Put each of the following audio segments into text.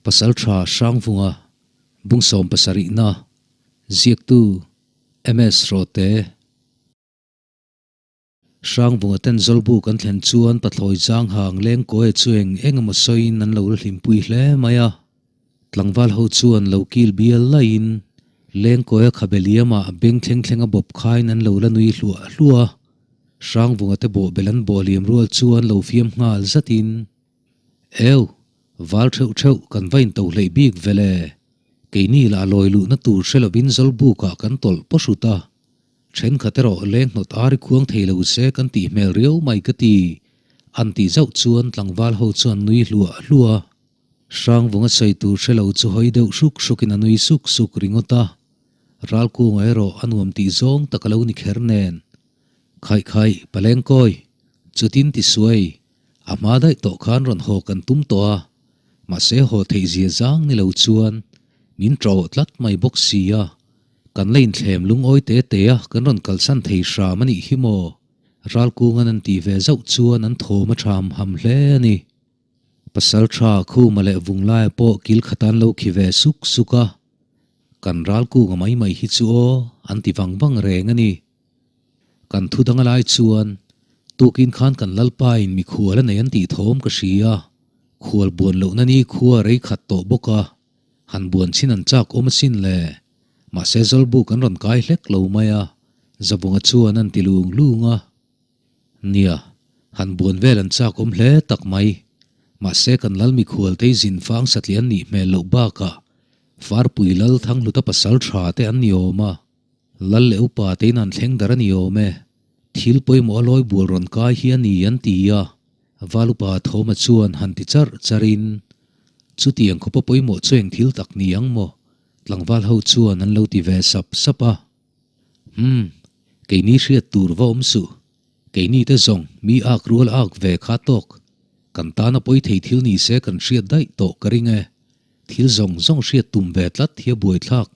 Pasaltha Hrangvunga Bungsawm pasarihna ziaktu MS Rawte. Hrangvunga ten Zawlbuk an thlen chuan Pathlawi Zang hang leng kawi chu eng eng emaw sawiin an lo la hlimpui hle mai a. Tlangval ho chuan lo kil bial laiin Lengkawia khabe liamah beng thleng thleng a bawp khain an lo la nui hluah hluah a. Hrangvunga te bawhbel an bawh liam rual chuan lo fiam nghal zatin, Eu, val theuh theuh kan va into hleih bik vel e. Keini lah lawi luhna tur hre lovin Zawlbukah kan tawlh paw hrut a. Thenkhat erawh leng hnawt ar i khuang thei lo se kan tih hmel riau mai ka ti. An tih zauh chuan tlangval ho chuan nui hluah hluah a. Hrangvunga sawi tur hre lo chu hawi deuh hruk hrukin a nui suk suk ringawt a. Ralkunga erawh a nuam tih zawng tak a lo ni kher nen. Khaih khaih, Palengkawi, chutin ti suai, a hma daih tawh khan rawn haw kan tum tawh a, mahse haw theih zia zang ni lo chuan min ṭawh tlat mai bawk si a, kan la inthlem lungawi te te a kan rawn kalsan thei hram a nih hi maw? Ralkunga'n an tih ve zauh chuan an thawm a ṭham ham hle a ni. Pasal tha Khuma leh Vunglaia pawh kil khatan lo khi ve suk suk a, kan ralkunga mai mai hi chu aw an ti vang vang reng a ni. Kan thu dang a lai chuan tukin khan kan Lalpa in mikhual a nei an tih thawm ka hria, khual buan lohna ni khua rei khat tawh bawk a, han buan chin an chak awm asin le, mahse Zawlbu kan rawn kai hlek lo mai a, Zavunga chuan an ti lung lung a. Nia, han buan vel an chak awm hle tak mai. Mahse kan lal mikhual te zin fang satliah an nih hmel loh bakah Farpui lal Thanghluta pasal tha te an ni awm a, lal leh upa tein an thleng dar a ni awm e. Thil pawimawh a lawi bual rawn kai hi a ni an ti a, Val upa Thawma chuan han ti charh charhin, Chutiang khawpa pawimawh chu eng thil tak ni ang maw? Tlangval ho chuan an lo ti ve sap sap a. Umm, keini hriat tur va awm suh. Keini te zawng mi ak rual ak ve kha tawk. Kan tana pawi thei thil ni se kan hriat daih tawh ka ring e. Thil zawng zawng hriat tum ve tlat hi a buaithlak.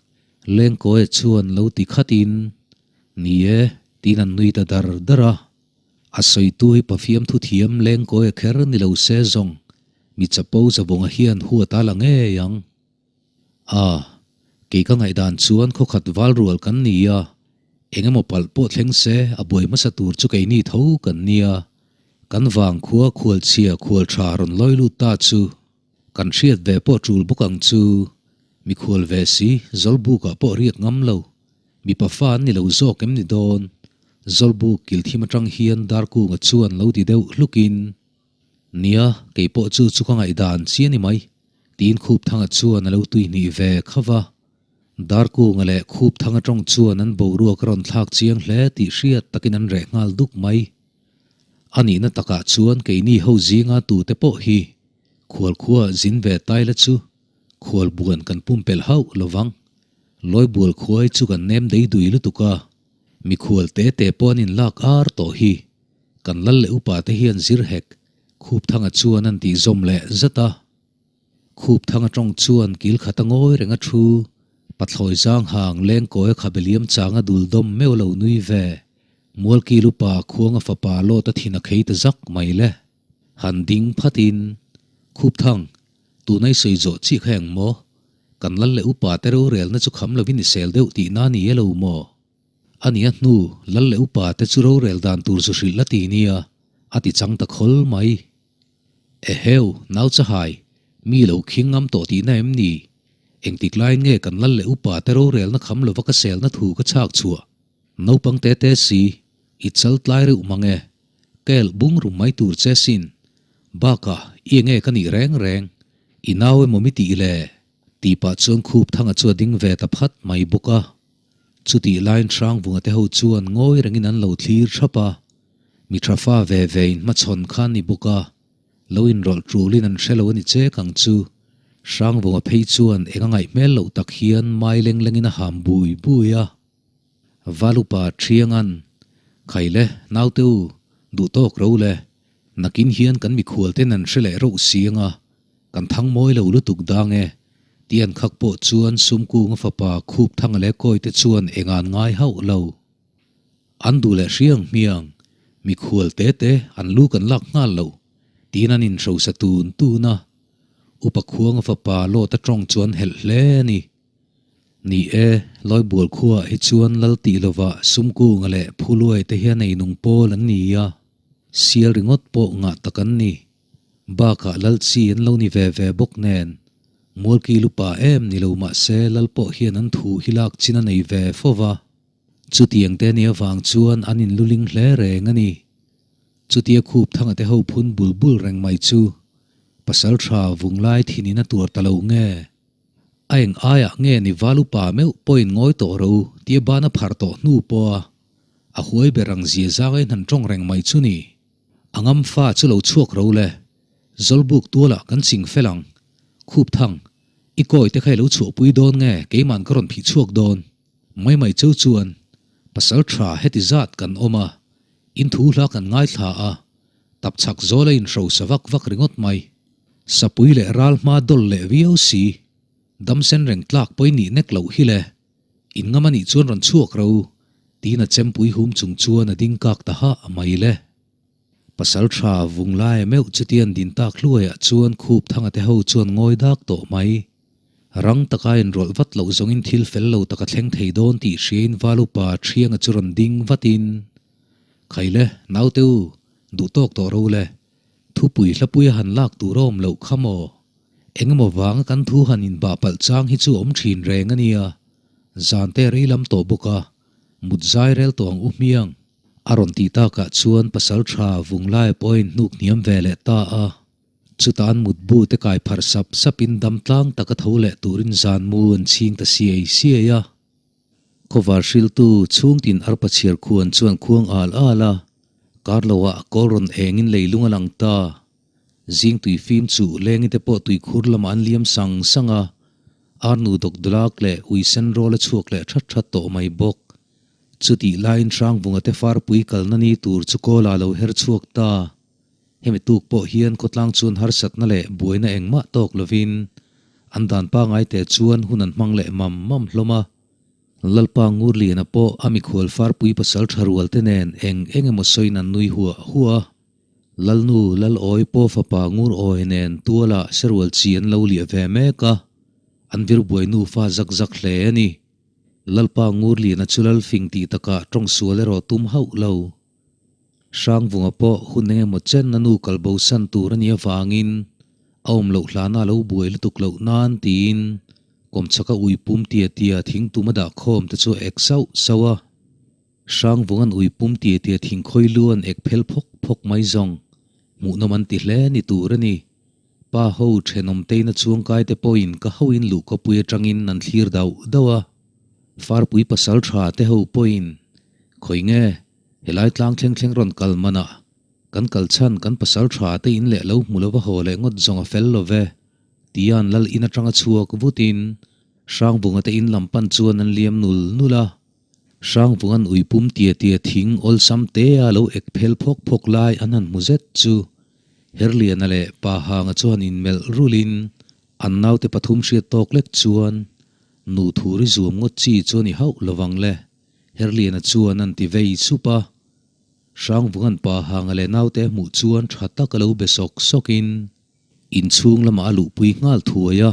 Lengkawi chuan lo ti khatin, Ni e, tiin an nui ta dar dar a. A sawitu hi Pafiam thuthiam Lengkawi kher ni lo se zawng mi chapo zavunga hian huat a la ngei ang. A, kei ka ngaihdan chuan khawkhat val rual kan ni a, eng emaw palh pawh thleng se a buai hmasa tur chu keini tho kan nia, kan vang khua khualchhia khual tha rawn lawi lut ta chu kan hriat ve pawh tul bawk ang chu, mikhual ve si Zawlbukah pawh riak ngam lo, mipa fa an ni lo zawk em ni dawn, Zawlbuk kilthim atang hian Darkunga chuan lo ti deuh hlukin. Nia, kei pawh chu chu ka ngaihdan chi a ni mai, tiin Khupthanga chuan a lo tuihnih ve khauh va. Darkunga leh Khupthanga tawng chuan an boruak a rawn thlak chiang hle tih hriat takin an reh nghal duk mai. A nihna takah chuan keini ho zinga tute pawh hi khualkhuaah zin ve tai la chu khualbuan kan pumpelh hauh lo vang. Lawibual khuai chu kan nem dei dui lutuk a, mikhual te te pawh an inlak ar tawh hi. Kan lal leh upa te hian zir hek Khupthanga chuan an tih zawm leh zat a. Khupthanga tawng chuan kil khat a ngawi reng a thu, Pathlawi zang hang lengkawi a khabe liam chang a dul dawm meuh lo nui ve. Mualkil upa khuanga fapa lawt a thin a khei ta zak mai le. Han ding phatin, Khupthang, tunai sawi zawh chi kha eng maw? Kan lal leh upa te rorelna chu kham lovin i sel deuh tihna a ni e lo maw? A nia hnu, lal leh upa te chu rorel dan tur zu hrilh la ti nia, a ti chang ta khawl mai. Eheu, nau chahai, mi lo khing ngam tawh tihna em ni? Engtik laiin nge kan lal leh upa te rorelna kham lova ka selna thu ka chhak chhuah? Naupang te te si, i chal tlai reuh mang e, ka elh bung rum mai tur che sin. Bakah, i enge ka nih reng reng? I nau emaw mi tih le? Tih pah chuan khup thanga chu a ding ve ta phat mai bawk a. Chutih laiin Hrangvunga te ho chuan ngawi rengin an lo thlir thap a, mi tha fa ve ve in hmachhawn kha an ni bawk a, lo inrawlh tulin an hre lo a ni chek ang chu. Hrangvunga phei chuan eng a ngaih hmel loh tak hian mai leng lengin a ham bui bui a. Valupa Thiangan, Khaile, naute u, duh tawk ro le, nakin hian kan mikhual ten an hre leh reuh si anga, Kan thang mawi lo lutuk dang e, ti an khak pawh chuan Sumkunga fapa khup thanga leh kawi te chuan eng an ngai hauh lo. An duh leh hriang hmiang, mikhual te te an lu kan lak nghal lo, tiin an inhrosa tun tun a. Upa Khuanga fapa Lawta tawng chu an helh hle a ni. Ni e, Lawibual khuaah hi chuan lal tih lovah Sumkunga leh Phuluai te hian ei nung pawl an ni a, sial ringawt pawh ngah tak an ni. Bakah lal chi an lo ni ve ve bawk nen, Mualki lupa em ni lo mahse lal pawh hian an thu hi lak chin a nei ve fo va. Chutiang te nih avang chuan an inluling hle reng a ni. Chutia khup thanga te ho phun bul bul reng mai chu pasal tha vung lai thinin a tuar ta lo nge? A eng aiah nge ni val upa meuh pawhin ngawi tawh ro tia ban a phar tawh hnu pawha a huai ber ang zia zang a inhan tawng reng mai chu ni. A ngam fa chu lo chhuak ro le. Zawlbuk tualah kan ching fel ang. Khup thang, i kawi te kha i lo chhuahpui dawn nge keiman ka rawn phih chhuak dawn? Mai mai cheu chuan pasal tha heti zat kan awm a, in thu hla kan ngaithla a, tap chhak zawl a inhrosa vak vak ringawt mai. Sapui leh ral hma dawl leh viau si, dam sen reng tlak pawhin nih nek loh hi le, in ngam anih chuan rawn chhuak ro, tiin a chempui hum chung chuan a ding kak ta hah mai le. Pasal tha vung lai meuh chutian din tak hluaiah chuan khup thanga te ho chuan ngawi dak tawh mai. Rang taka inrawlh vat loh zawngin thil fel lo taka thleng thei dawn tih hriain val upa Thianga chu rawn ding vatin, Khaile, naute u, duh tawk tawh ro le. Thupui hlapui a han lak tur a awm loh kha maw? Engemaw vanga kan thu han inbah palh chang hi chu awm thin reng a nia. Zan te rei lam tawh bawk a, mut zai rel tawh ang u hmiang. A rawn tih takah chuan pasal tha Vunglaia pawh a inhnuk hniam ve leh ta a. Chutah an mutbu te kai pharh sap sapin dam tlang taka tho leh turin zan mu an chhing ta siai siai a. Khawvar hriltu chhungtin arpa chhiar khuan chuan khuang al al a, kar loah kawl rawn engin leilung a lang ta. Zing tui fim chu lengi te pawh tuikhur lamah an liam sang sang a, arnu dawkdulak leh ui sen rawl a chhuak leh that that tawh mai bawk. Chutih laiin Hrangvunga te farpui kalna ni tur chu kawl ah lo her chhuak ta. Hemi tuk pawh hian khawtlang chuan harsatna leh buaina engmah tawk lovin an dan pangai te chuan hun an hmang leh mam mam hlawm a. Lalpa Ngurliana pawh a mikhual farpui pasal tha rual te nen eng eng emaw sawiin an nui huah huah a. Lalnu Lalawi pawh fapa Ngurawi nen tualah serual chi an lo liah ve mek a, an virbuai nufa zak zak hle a ni. Lalpa Ngurliana chu Lalfing tih takah tawng sual erawh tum hauh lo. Hrangvunga pawh hun eng emaw chen a nu kal bo san tur a nih avangin a awm loh hlana a lo buai lutuk loh nan tiin kawmchhaka ui pum tia tia thing tum a dah khawm te chu a ek sauh sauh a. Hrangvunga'n ui pum tia tia thing khawi lu an ek phel phawk phawk mai zawng hmuhnawm an ti hle ni tur a ni. Pa ho thenawm teina chuangkai te pawhin ka hoin luhkawpui atangin an thlir dauh dauh a. Farpui pasal tha te ho pawhin khawi nge Helai tlang thleng thleng rawn kal manah kan kal chhan kan pasal tha te in leh lo hmu lova haw leh ngawt zawng a fel lo ve, tian lal in atanga chhuak vutin Hrangvunga te in lam pan chuan an liam nul nul a. Hrangvunga'n ui pum tia tia thing awlsam te a lo ek phel phawk phawk lai an han hmu zet chu Herliana leh Pa Hanga chuan inmelh rulin an naute pathum hriat tawk lek chuan nu thuri zuam ngawt chi chu a ni hauh lovang le. Herliana chuan an ti vei sup a, Hrangvunga'n pa Hanga leh naute a hmuh chuan tha tak a lo be sawk sawkin inchhung lamah a luhpui nghal thuai a,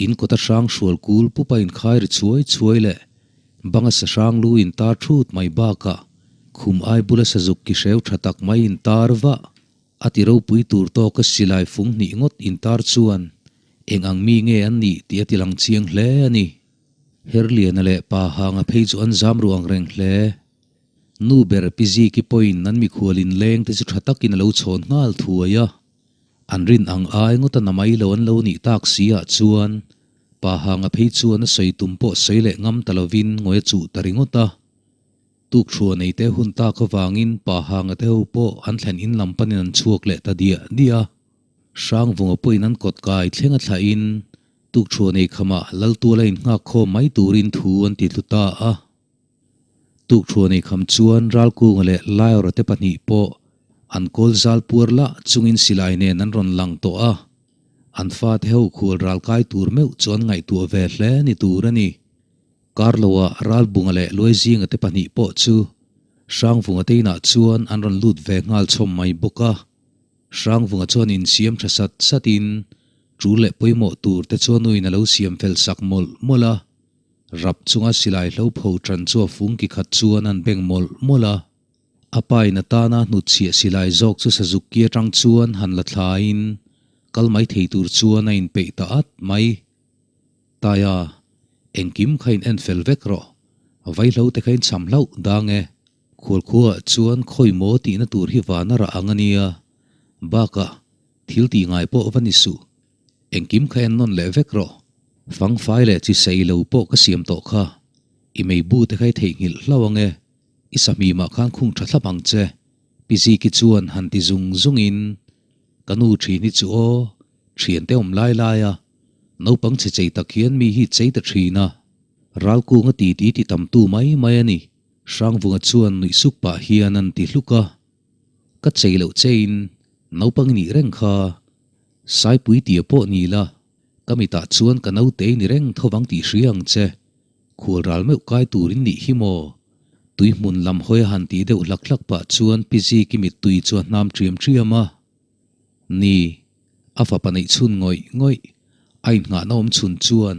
in kawta hrang hrual kul pupa inkhai ri chhuai chhuai leh banga sa hrang lu intar thut mai bakah khum ai bula sazuk ki hreu tha tak mai intar vah a ti ropui tur tawka silai fung hnih ngawt intar chuan eng ang mi nge an nih tih a ti lang chiang hle a ni. Herliana leh pa Hanga phei chu an zam ruang reng hle. Nu ber Pi Ziki pawhin an mikhual inleng te chu tha takin a lo chhawn nghal thuai a. An rin ang ai ngawt a na mai lo an lo nih tak si ah chuan pa Hanga phei chuan a sawi tum pawh sawi leh ngam ta lovin ngawi a chuh ta ringawt a. Tukthua nei te hun tak avangin pa Hanga te ho pawh an thlen in lam panin an chhuak leh ta diah diah a. Hrangvunga pawhin an kawt kai thleng a thlahin Tukṭhuah nei khamah Laltuala innghak khawm mai turin thu an ti tlu ta a. Tukṭhuah nei kham chuan Ralkunga leh Laiawra te pahnih pawh an kawl zal puar lah chungin silai nen an rawn lang tawh a. An fate ho khual ral kai tur meuh chu an ngaihtuah ve hle ni tur a ni. Karloa Ralbunga leh Luaizinga te pahnih pawh chu Hrangvunga te inah chuan an rawn lut ve nghal chhawm mai bawk a. Hrangvunga chuan insiam tha sat satin. Ṭul leh pawimawh tur te chuan nuin a lo siam fel sak mawlh mawlh a. Rap chunga silai hlo pho ṭan chu a fung ki khat chuan an beng mawlh mawlh a. A pa in a tana hnutchhiah silai zawk chu sazuk ki aṭang chuan han la thlaiin kal mai thei tur chuan a inpeih ta at mai. Taia, engkim kha in en fel vek rawh. Vaihlo te kha in cham hlauh dang e. Khualkhuaah chuan khawi maw tihna tur hi vana rah ang a nia. Bakah, thil tih ngai pawh va ni suh. Engkim kha en nawn leh vek rawh. Fangfai leh chi sei lo pawh ka siam tawh kha. I meibu te kha i theihnghilh hlauh ang e. I sahmimah khan khung tha thlap ang che. Pi Ziki chuan han ti zung zungin, Ka nu thin hi chu aw, thiante awm lai lai a, naupang chhe chei tak hian mi hi chei ta thin a. Ralkunga ti ti ti tamtu mai mai a ni. Hrangvunga chuan nuih suk pah hian an ti hluk a. Ka chei loh chein naupang i nih reng kha. Saipui tia pawh ni la, ka mitah chuan ka naute i ni reng tho vang tih hria ang che. Khual ral meuh kai turin nih hi maw? Tui hmun lam hawi a han tih deuh hlak hlak pah chuan Pi Ziki mittui chu a hnam ṭiam ṭiam a. Ni, a fapa neih chhun ngawih ngawih, a innghahna awm chhun chuan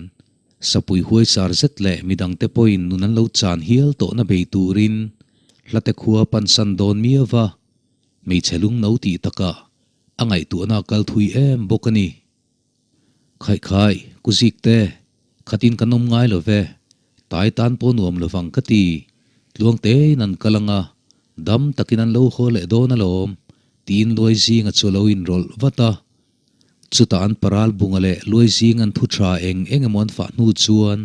sapui huaisar zet leh midangte pawhin nun an lo chan hial tawhna bei turin hlate khua pansan dawn miau va, hmeichhe lungno tih takah a ngaihtuahna a kal thui em bawk a ni. Khaih khai, ku zik te, khatin kan awm ngai lo ve, tai tan pawh nuam lo vang ka ti, tluang tein an kal ang a, dam takin an lo haw leh dawn alawm, tiin luai zinga chu a lo inrawlh vat a. Chutah an paral bunga leh luai zing an thu tha eng eng emaw an fah hnu chuan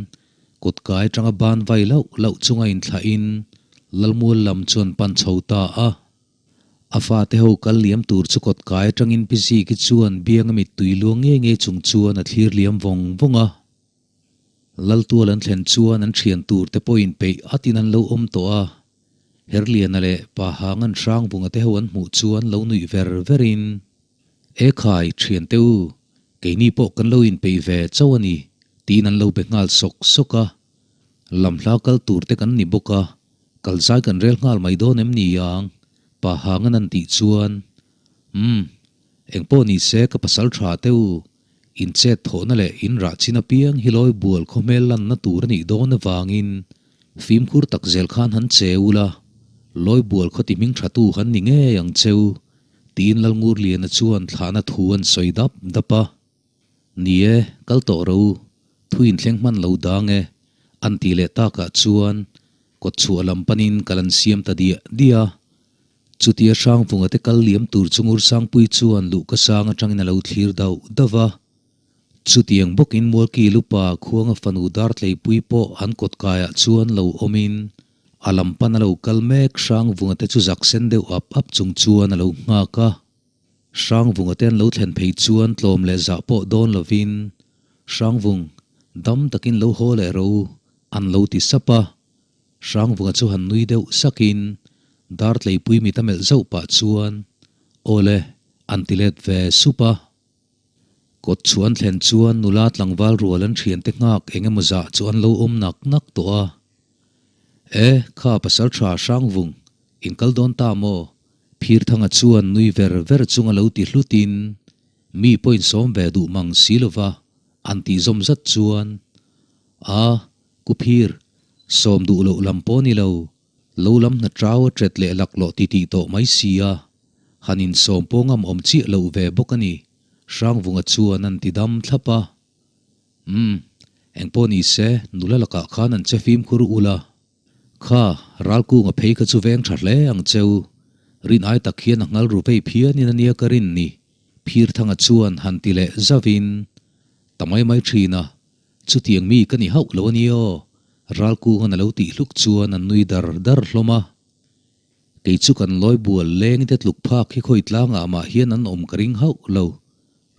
kut kai atanga ban vai lauh lauh chunga inthlahin Lalmual lam chu an pan chho ta a. A fate ho kal liam tur chu kawt kai atangin Pi Ziki chuan bianga mittui luang ngei ngei chung chuan a thlir liam vawng vawng a. Laltual an thlen chuan an thian tur te pawhin peih atin an lo awm tawh a. Herliana leh Pa Hangan Hrangvunga te ho an hmuh chuan lo nuih ver verin, E khai, thiante u, keini pawh kan lo inpeih ve chauh a ni, tiin an lo be nghal sawk sawk a. Lamhla kal tur te kan ni bawk a, kal zai kan rel nghal mai dawn em ni ang? Pa Hangan an tih chuan, Umm, engpawh ni se ka pasal tha te u, in chet thawhna leh in rah chin apiang hi lawi bual khaw hmel lanna tur a nih dawn avangin fimkhur tak zel khan han che u la, lawi bual khaw ti hming tha tu han ni ngei ang cheu, tiin Lalngurliana chuan thlahna thu an sawi dap dap a. Ni e, kal tawh ro, thu inthleng hman lo dang e, an tih leh takah chuan kawt chhuah lam panin kal an siam ta diah diah a. Chutia Hrangvunga te kal liam tur chu Ngursangpui chuan luhka sang atangin a lo thlir dauh dauh a. Chutiang bawkin Mualki lupa Khuanga fanu Dartleipui pawh an kawt kaiah chuan lo awmin a lam pan a lo kal mek Hrangvunga te chu zak sen deuh ap ap chung chuan a lo nghak a. Hrangvunga te an lo thlen phei chuan tlawm leh zah pawh dawn lovin, Hrangvung, dam takin lo haw leh ro, an lo ti sap a. Hrangvunga chu han nui deuh sakin, Dartleipui mit a melh zauh pah chuan, Aw le, an ti let ve sup a. Kawt chu an thlen chuan nula tlangval rual an thiante nghak eng emaw zah chu an lo awm nak nak tawh a. E, kha pasal tha Hrangvung, in kal dawn ta maw? Phirthanga chuan nui ver ver chunga lo ti hlutin, Mi pawhin sawm ve duh mang si lova an tih zawm zat chuan, A, ku Phir, sawm duh loh lam pawh ni lo, lo lam hna trau a ṭet leh laklawh ti tih tawh mai si a, han insawm pawh ngam awm chiah loh ve bawk a ni, Hrangvunga chuan an ti dam thlap a. Umm, engpawh ni se, nula lakah khan an che fimkhur ul a. Kha, Ralkunga phei kha chu veng tha hle ang cheu. Rin ai tak hian a ngal ru vei phianin a nia ka rin ni. Phirthanga chuan han ti leh zauhin, Ta mai mai thin a, chutiang mi ka ni hauh lo a ni aw. Ralkunga'n a lo tih hluk chuan an nui dar dar hlawm a. Kei chu kan lawi bual leng te tluk phak hi khawi tlangah mah hian an awm ka ring hauh lo.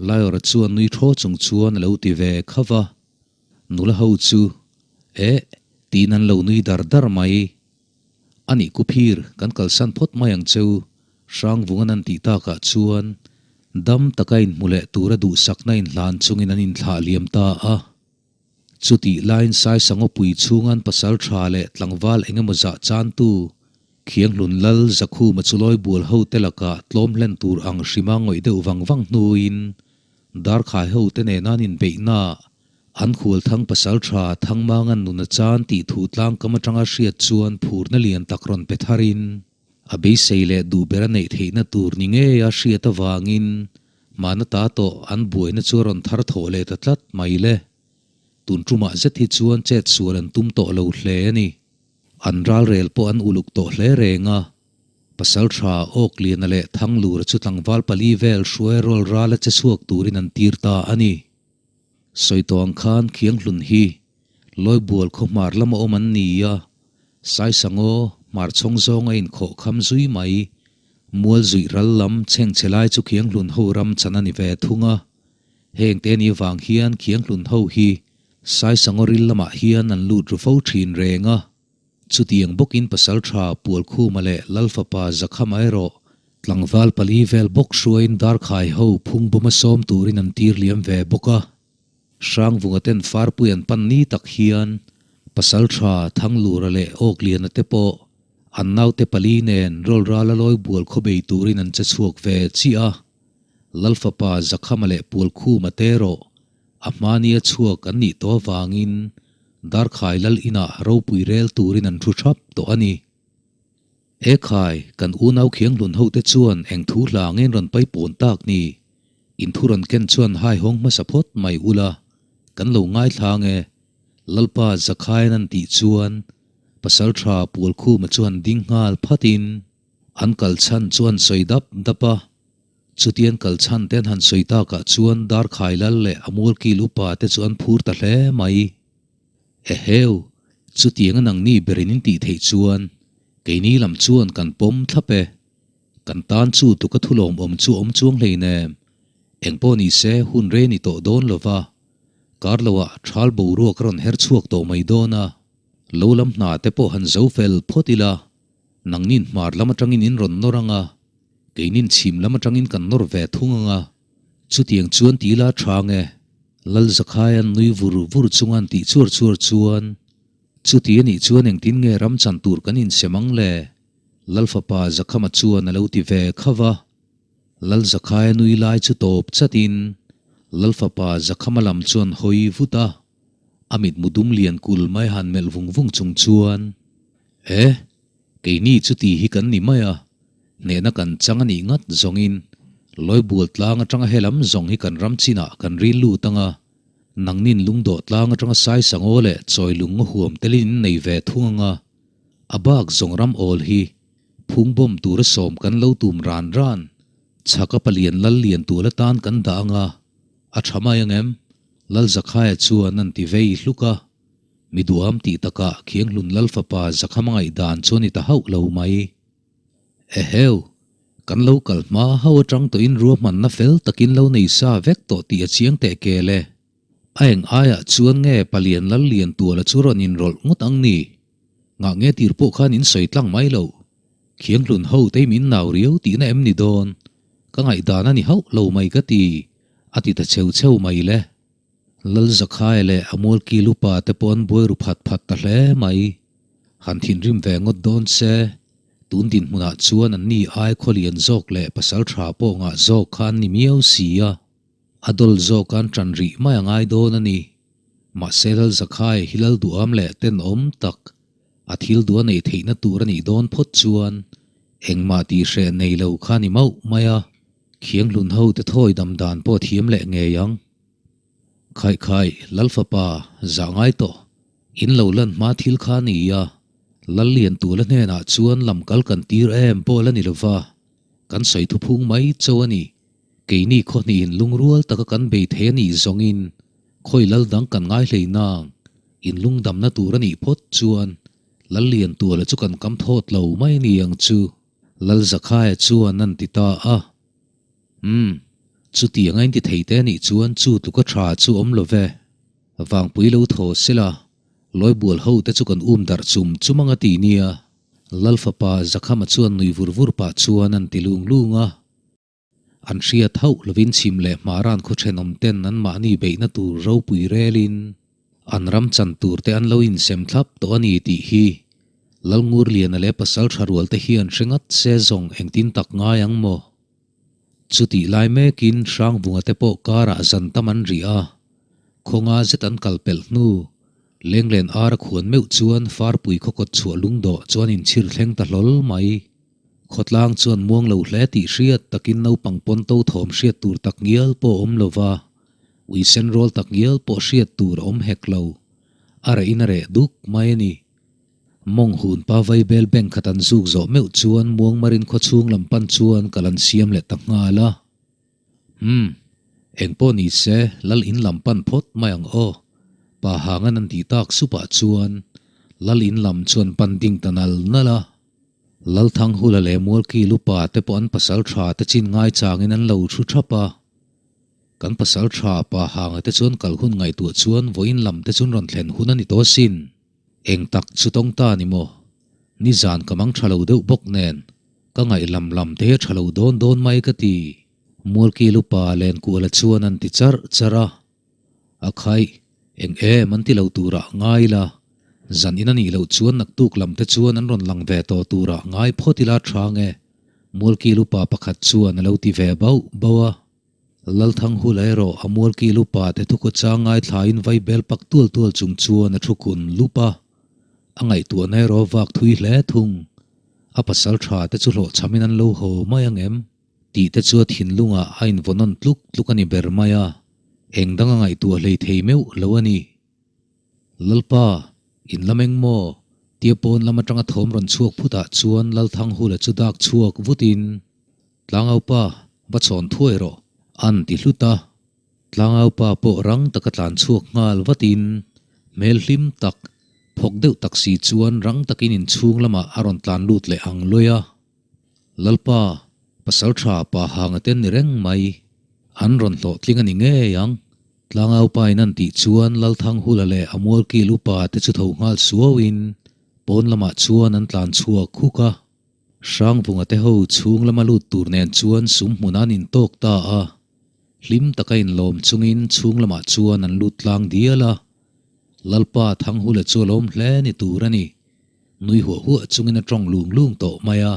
Laiawra chuan nui thaw chung chuan a lo ti ve khauh a. Nula ho chu, Eh, tiin an lo nui dar dar mai. A nih ku phir, kan kalsan phawt mai ang cheu, Hrangvungan an tih takah chuan dam taka inhmu leh tura duhsakna inhlan chungin an inthlah liam ta a. Chutih laiin Saisangawpui chhungan pasal tha leh tlangval engemaw zah chantu Khianghlun Lal Zakhuma chu lawi bual hote lakah tlawm hlen tur ang hrima ngawih deuh vang vang hnuin. Darkhai ho te nena an inbeihnaah an khualthang pasaltha Thangmanga'n nun a chan tih thu tlangkam atanga hriat chuan phurna lian tak rawn pe tharin a beisei leh duh ber a neih theihna tur ni ngeia hriat avangin hmana ta tawh an buaina chu a rawn thar thawh leh ta tlat mai le. Tun tumah zet hi chuan chet sual an tum tawh lo hle a ni. An ralrel pawh an uluk tawh hle reng a. Pasaltha Awkliana leh Thanglura chu tlangval pali vel hruai rawl rala che chhuak turin an tir ta a ni. Sawi tawh ang khan Khianghlun hi Lawibual khaw hmar lama awm an ni a, Saisangaw hmar chhawng zawng a inkhawh kham zui mai. Mual zuih ral lam chhengchhe lai chu Khianghlun ho ram chan a ni ve thung a. Heng te ni vang hian Khianghlun ho hi Saisangaw ril lamah hian an lut ru fo thin reng a. Chutiang bawkin Pasaltha Pualkhuma leh Lalfapa Zakhama erawh tlangval pali vel bawk hruaiin Darkhai ho phungbawma sawm turin an tir liam ve bawk a. Hrangvunga ten Farpui an pan ni tak hian Pasaltha Thanglura leh Awkliana te pawh an naute pali nen rawlrala lawi bual khaw bei turin an che chhuak ve chiah a. Lalfapa Zakhama leh Pualkhuma te erawh A hmania chhuak an nih tawh avangin Darkhai lal inah ropui rel turin an thu thap tawh a ni. E khai, kan unau Khianghlun hote chuan eng thu hla ngen rawn paipawn tak ni? In thu rawn ken chuan hai hawng hmasa phawt mai ula, kan lo ngaithla ang e, Lalpa Zakhaian an tih chuan Pasaltha Pualkhuma chuan ding nghal phatin an kal chhan chuan sawi dap dap a. Chutian kal chhan te an han sawi takah chuan Darkhai Lal leh a mualkil upa te chu an phur ta hle mai. Eheu, chutiang a nangni berin in tih theih chuan keini lam chuan kan pawm thlap e. Kan tan chu tuka thulawm awm chu awm chuang hleinem. Engpawh ni se hun rei ni tawh dawn lova, kar loah thal boruak a rawn her chhuak tawh mai dawn a. Lo lam hna te pawh han zo fel phawt ila, nangnin hmar lam atangin in rawn nawr ang a. Keinin chhim lam atangin kan nawr ve thung ang a, chutiang chuan ti ila tha nge? Lal Zakhaia'n nui vur vur chunga an tih chuar chuar chuan, Chuti a nih chuan engtin nge ram chan tur kan insem ang le? Lal fapa Zakhama chuan a lo ti ve khauh a. Lal Zakhaia nui lai chu tawp chatin Lal fapa Zakhama lam chuan hawi vut a, a mitmu dum lian kul mai han melh vung vung chung chuan, E! Keini chu ti hi kan ni mai a, hnehna kan chang a nih ngat zawngin Lawibual tlang atanga helam zawng hi kan ram chinah kan ril lut ang a, nangnin lungdawh tlang atanga Saisangaw leh Chawilung ngaw huam telin in nei ve thung ang a, a bak zawng ram awl hi phungbawm tura sawm kan lo tum ran ran chhaka palian lal lian tual atan kan dah ang a, a tha mai ang em? Lal Zakhaia chuan an ti vei hluk a. Mi duam tih takah Khianghlun Lal fapa Zakhama ngaihdan chu a ni ta hauh lo mai. Eheu, kan lo kal hma ho atang tawhin ruahmanna fel takin lo nei sa vek tawh tih a chiang teh kel e. A eng aiah chuan nge Palian Lal Liantuala chu rawn inrawlh ngawt ang ni? Ngah nge tir pawh khan in sawi tlang mai lo. Khianghlun ho te hi min nau riau tihna em ni dawn? Ka ngaihdan a ni hauh lo mai ka ti, a ti ta cheu cheu mai le. Lal Zakhai leh a mualkil upa te pawh an buai ru phat phat ta hle mai. Han thinrim ve ngawt dawn se, tun dinhmunah chuan an ni ai khawlian zawk leh pasal tha pawh ngah zawk kha an ni miau si a. A dawl zawk an tan rih mai a ngai dawn a ni. Mahse Lal Zakhai hi Lal duham leh tenawm tak, a thil duh a neih theihna tur a nih dawn phawt chuan engmah tihhreh nei lo kha a ni mauh mai a. Khianghlun ho te thawi dam dan pawh thiam leh ngei ang. Khaih khaih, Lal fapa, zah ngai tawh. In lo lan hma thil kha a ni a, Lal Liantula hnenah chuan lam kal kan tir em pawh la ni lova, kan sawi thuphung mai cho a ni. Keini khawhnihin lungrual taka kan bei thei a nih zawngin khawi lal dang kan ngai hlei nang, in lungdamna tur a nih phawt chuan Lal Liantula chu kan kam thawt lo mai a ni ang chu. Lal Zakhaia chuan an ti ta a. Umm, chutiang a inti thei te anih chuan chu tluka tha chu awm lo ve. Vangpui lo thaw sela, Lawibual ho te chu kan um darh chum chum anga ti nia. Lal fapa Zakhama chuan nui vur vur pah chuan an ti lung lung a. An hriat hauh lovin chhim leh hmaran khaw thenawm ten an mahni beihna tur ropui relin an ram chan tur te an lo insem thlap tawh a ni tih hi Lalngurliana leh pasal tha rual te hian hre ngat se zawng engtin tak ngai ang maw? Chutih lai mekin Hrangvunga te pawh karah zan tam an rih a, khawnga zet an kal pelh hnu, Lenglen ar a khuan meuh chuan Farpui khaw kawt chhuah lungdawh chuan inchhir thleng ta hlawl mai. Khawtlang chuan muang lo hle tih hriat takin naupang pawn to thawm hriat tur tak ngial pawh a awm lo va, ui sen rawl tak ngial pawh hriat tur a awm hek lo. A reh in a reh duk mai a ni. Mawng hun pa vaibel bank khat an zuk zawh meuh chuan Muangmarin khawchhung lam pan chuan kal an siam leh ta nghal a. Umm, engpawh ni se Lal in lam pan phawt mai ang aw. Pa Hangan an tih tak supah chuan Lal in lam chuan pan ding ta nal nal a. Lalthanghula leh Mualki lupa te pawh an pasal tha te chin ngaichangin an lo thu thap a. Kan pasal tha pa Hanga te chuan kal hun ngaihtuah chuan vawiin lam te chuan rawn thlen hun a ni tawh asin. Eng tak chu tawng ta ni maw? Nizan ka mang tha lo deuh bawk nen, ka ngaih lam lam te hi a tha lo dawn dawn mai ka ti. Mualki lupa Lenkuala chuan an ti charh charh a. A khaih, eng em an ti lo turah ngai la, zan in a nih loh chuan naktuk lam te chuan an rawn lang ve tawh turah ngai phawt ila tha nge? Mualki lupa pakhat chuan a lo ti ve bauh bauh a. Lalthanghula erawh a mualki lupa te thukaw chang ngaithlain vai bel pak tual tual chung chuan a thu kun lup a, a ngaihtuahna erawh vak thui hle thung. A pasal tha te chu hlawhchhamin an lo haw mai ang em? Tih te chu a thinlungah a invaw nawn tluk tluk a ni ber mai a, eng dang a ngaihtuah hlei thei meuh lo a ni. Lalpa, in lam eng maw? Tia pawn lam atanga thawm rawn chhuak phutah chuan Lalthanghula chu dak chhuak vutin, Tlangaupa, va chhawn thuai rawh, an ti hlut a. Tlangaupa pawh rang taka tlan chhuak nghal vatin, hmel hlim tak, phawk deuh tak si chuan rang takin inchhung lamah a rawn tlan lut leh ang luai a. Lalpa, pasal tha pa hanga te ni reng mai, an rawn hlawhtling a ni ngei ang. Tlangaupain an tih chuan Lalthanghula leh a mualkil upa te chu tho nghal suauin, pawn lamah chuan an tlan chhuak huk a. Hrangvunga te ho chhung lama lut tur nen chuan sum hmun an intawk ta a, hlim taka inlawm chungin chhung lamah chuan an lut tlang dial a. Lalpa Thanghula chu a lawm hle ni tur a ni. Nui huah huah chungin a tawng lung lung tawh mai a.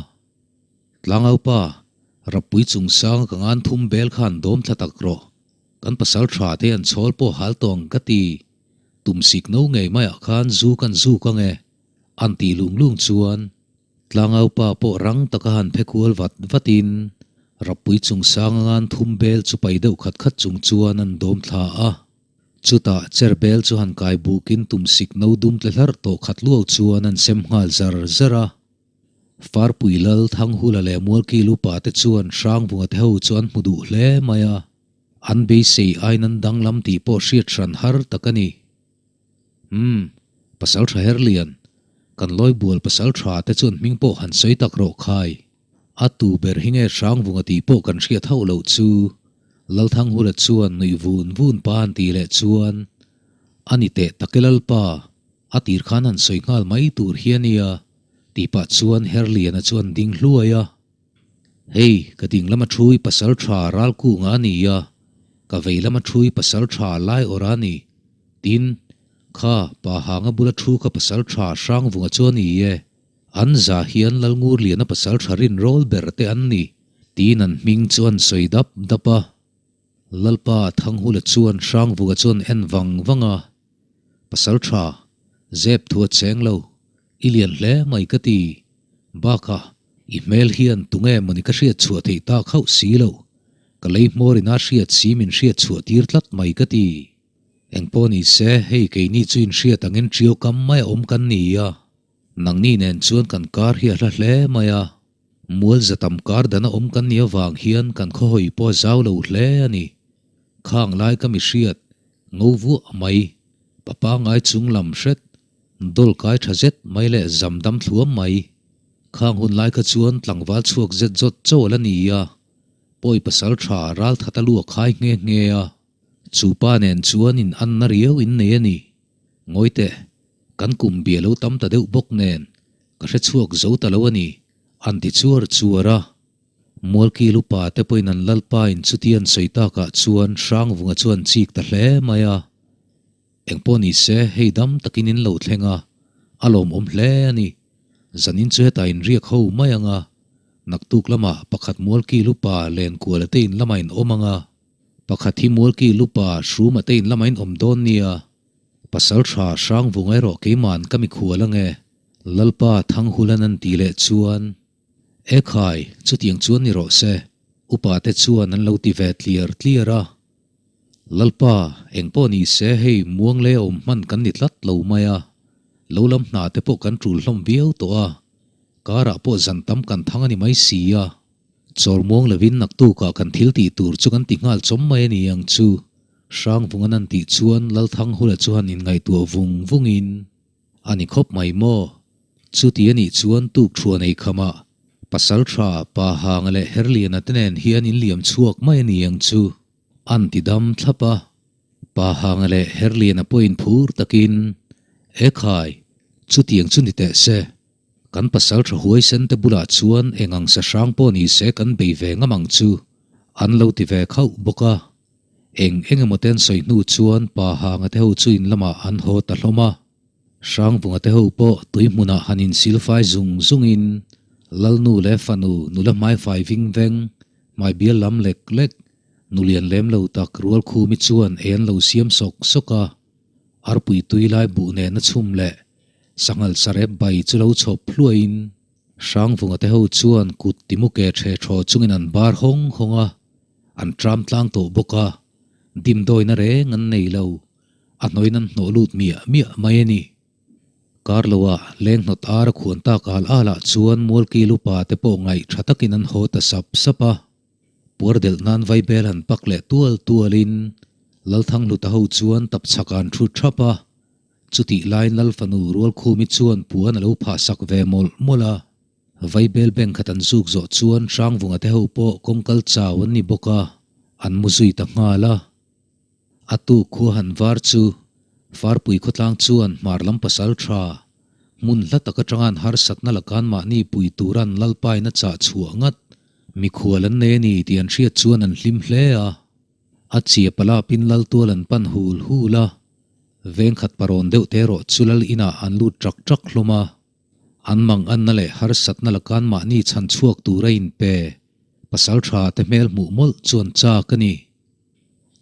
Tlangaupa, Rappui chungsanga ka ngan thum bel khan dawm thla tak rawh. Kan pasal tha te an chhawl pawh hal tawh ang ka ti. Tum sik no ngei maiah khan zu kan zuk ang e. An tih lung lung chuan Tlangaupa pawh rang taka han phe kual vat vatin Rappui chungsang angan thum bel chu pai deuh khat khat chung chuan an dawm thla a. Chutah chair bel chu han kai bukin tum sik no dum tle hlarh tawh khat luau chuan an sem nghal zar zar a. Farpui Lal Thanghula leh Mualki lupa te chuan Hrangvunga te ho chu an hmu duh hle mai a. An beisei aiin an danglam tih pawh hriat hran har tak a ni. Umm, pasal tha her lian, kan lawi bual pasal tha te chuan hming pawh han sawi tak rawh khai. A tu ber hi nge Hrangvunga tih pawh kan hriat hauh loh chu. Lalthanghula chuan nuih vun vun pa han tih leh chuan, A ni teh tak e Lalpa, a tir khan han sawi nghal mai tur hi a nia, tih pah chuan Herliana chuan ding hluai a. Hei, ka ding lama thu i pasal tha Ralkunga a ni a, ka vei lama thu i pasal tha Laiawrh a ni. Tin, kha pa hanga bula thu kha pasal tha Hrangvunga chu a ni e. An za hian Lalngurliana pasal tha rinrawl ber te an ni, tiin an hming chu an sawi dap dap a. Lalpa Thanghula chuan Hrangvunga chuan en vang vang a, Pasal tha, zep thu a cheng lo, i lian hle mai ka ti. Bakah, i hmel hian tunge mawni ka hriat chhuah theih tak hauh si lo, ka lei hmawr ina hriat si min hriat chhuah tir tlat mai ka ti. Engpawh ni se, hei keini chu inhriat angin ṭiau kam mai a awm kan ni a, nangni nen chuan kan kar hi a hla hle mai a, mual za tam kar dana awm kan nih avang hian kan khawhawi pawh a zau lo hle a ni. Khang lai ka mi hriat, ngo vuah mai, pa pangai chung lam hret, dawl kai tha zet mai leh zam dam thluam mai. Khang hun lai kha chuan tlangval chhuak zet zawt chaw a la ni a, pawi pasal tha ral that a luak khai nghe nghe a. Chu pa nen chuan in anna riau in nei a ni. Ngawi teh, kan kum bia lo tam ta deuh bawk nen, ka hre chhuak zo ta lo a ni, an ti chuar chuar a. Mualkil upa te pawhin an lalpa in chuti an sawi takah chuan Hrangvunga chuan chik ta hle mai a. Engpawh ni se, hei dam takin in lo thleng a, a lawmawm hle a ni. Zanin chu hetah in riak ho mai ang a. Naktuk lamah pakhat Mualki lupa Lenkuala te in lamah in awm ang a, pakhat hi Mualki lupa Hruma te in lamah in awm dawn nia. Pasal tha Hrangvunga erawh keiman ka mikhual ang e, Lalpa Thanghulan an tih leh chuan, Ekhai, chutiang chuan ni rawh se, upa te chuan an lo ti ve tliar tliar a. Lalpa, eng pawh ni se hei muang leh awm hman kan ni tlat lo mai a, lo lam hna te pawh kan tul hlawm viau tawh a, karah pawh zan tam kan thang a ni mai si a, chawr muang lovin naktukah kan thil tih tur chu kan ti nghal chawm mai a ni ang chu, Hrangvungan an tih chuan Lalthanghula chu han inngaihtuah vung vungin a ni khawp mai maw? Chuti a nih chuan tuk thuan ei khamah pasal tha Pa Hanga leh Herliana te nen hian inliam chhuak mai a ni ang chu. An ti dam thlap a, Pa Hanga leh Herliana pawhin phur takin, Ekhai, chutiang chu ni teh se. Kan pasal tha huaisen te bulah chuan eng ang sa hrang pawh ni se kan bei ve ngam ang chu, an lo ti ve khauh bawk a. Eng eng emaw te an sawi hnu chuan Pa Hanga te ho chu in lamah an haw ta hlawm a. Hrangvunga te ho pawh tui hmunah han insilfai zung zungin Lalnu leh fanu nula hmaifai ving veng, hmai bial lam lek lek, nulian lem lo tak rual khumi chuan ei an lo siam sawk sawk a. Arpui tui lai buh nena chhum leh sanghal sarep bai chu lo chhawp hluaiin Hrangvunga te ho chuan kut timu ke ṭhe ṭhaw chungin an bar hawng hawng a, an ṭam tlang tawh bawk a, dimdawina reng an nei lo. A hnawiin an hnawh lut miah miah mai a ni. Kar loah leng hnawt ar a khuan tak al alah chuan Mualki lupa te pawh ngaih tha takin an haw ta sap sap a. Puar delh nan vaibel han pak leh tual tualin Lalthanghluta ho chuan tapchhak an thu thap a. Chutih laiin Lalfanu Rualkhumi chuan puan a lo phah sak ve mawlh mawlh a. Vaibel bank khat an zuk zawh chuan Hrangvunga te ho pawh kawngkal chau an ni bawk a, an mu zui ta nghal a. A tuk khua han var chu Farpui khawtlang chuan hmar lam pasal tha, hmun hla tak atanga an harsatna lakan mahni pui tura an lalpain a chah chhuah ngat. Mikhual an nei a ni tih an hriat chuan an hlim hle a. A chia palapin lal tual an pan hul hul a, vengkhat parawn deuh te erawh chu lal inah an lut ṭak ṭak hlawm a. An mang anna leh harsatna lakan mahni chhan chhuak tura inpe pasal tha te hmel hmuh mawlh chuan chak a ni.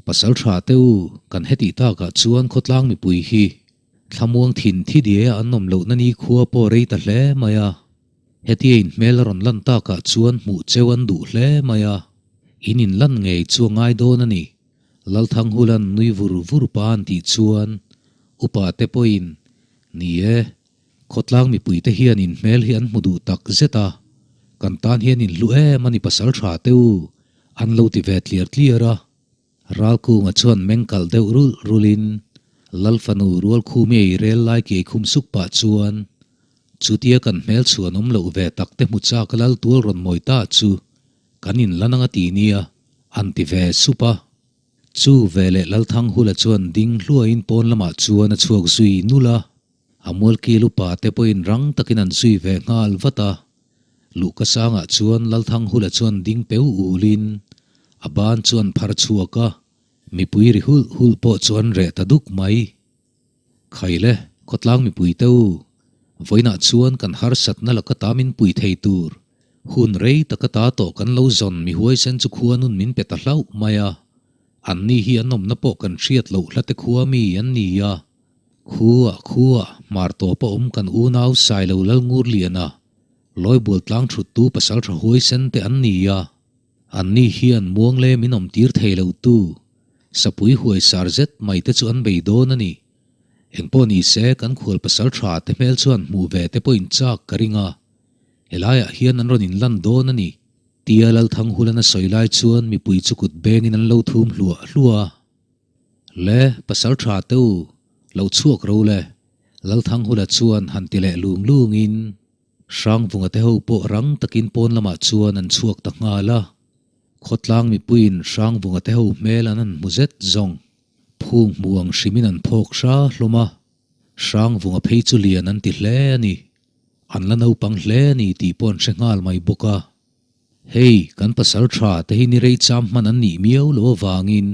Pasal tha te u, kan hetih takah chuan khawtlang mipui hi thlamuang thin thi diaia an awm lohna ni khua pawh rei ta hle mai a. Hetia in hmel a rawn lan takah chuan hmuh cheu an duh hle mai a, in inlan ngei chu a ngai dawn a ni. Lalthanghula'n nui vur vur pa an tih chuan upa te pawhin, Ni e, Khawtlang mipuite hian in hmel hi an hmu duh tak zet a, kan tan hian in hlu em a ni pasal tha te u, an lo ti ve tliar tliar a. Ralkunga chuan meng kalh deuh rulh rulhin Lal fanu Rualkhumi ei rel lai kei khum suk pah chuan chutia kan hmel chhuan awm loh ve tak te hmu chak a Lal tual rawn mawi ta chu kan in la nang a ti nia, an ti ve sup a. Chu veleh Lalthanghula chuan ding hluaiin pawn lamah chuan a chhuak zui nul a. A mualkil upa te pawhin rang takin an zui ve nghal vat a, Luhka sangah chuan Lalthanghula chuan ding peu ulin a ban chuan phar chhuak a, mipui ri hulh hulh pawh chu an reh ta duk mai. Khaile, khawtlang mipui te u, vawiinah chuan kan harsatna laka ta min pui thei tur, hun rei taka ta tawh kan lo zawn mi huaisen chu khua nun min pe ta hlauh mai a, anni hi an awmna pawh kan hriat loh hlate khua mi an ni a, Khuah khuah hmar tawp a awm kan unau Sailo Lalngurliana, Lawibual tlang thuttu pasal tha huaisen te an ni a, anni hian muang lem in awm tir thei lo tu Sapui huai sar zet mai te chu an bei dawn a ni. Engpawh ni se kan khual pasal tha te hmel chuan hmuh ve te pawhin chak ka ring a, helaiah hian an rawn inlan dawn a ni. Tia Lalthanghulana sawi lai chuan mipui chu kut bengin an lo thum hluah hluah a. Le, pasal tha te u, lo chhuak ro le, Lalthanghula chuan han ti leh lung lungin Hrangvunga te ho pawh rang takin pawn lamah chuan an chhuak ta nghal a. Khawtlang mipuiin Hrangvunga te ho hmel an han hmu zet zawng. Phung hmu ang hrimin an phawk hra hlawm a, Hrangvunga phei chu lian an ti hle a ni. An la naupang hle a ni tih pawh an hre nghal mai bawk a. Hei, kan pasal tha te hi ni rei cham hman an nih miau lo avangin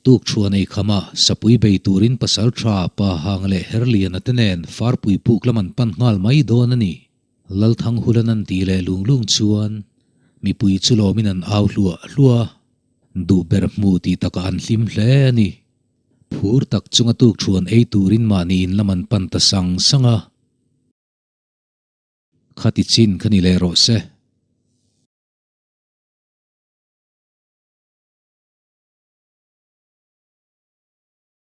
tuk thuan ei khama sapui bei turin pasal tha pa hang leh Herliana te nen farpui puk lam an pan nghal mai dawn a ni. Lalthanghulan an tih leh lung lung chuan. Mipui chu lawmin an au hluah hluah a, duh ber hmu tih takah an hlim hle a ni. Phur tak chunga tukthuan ei turin mahni in lam an pan ta sang sang a. Khati chin kha ni leh rawh se.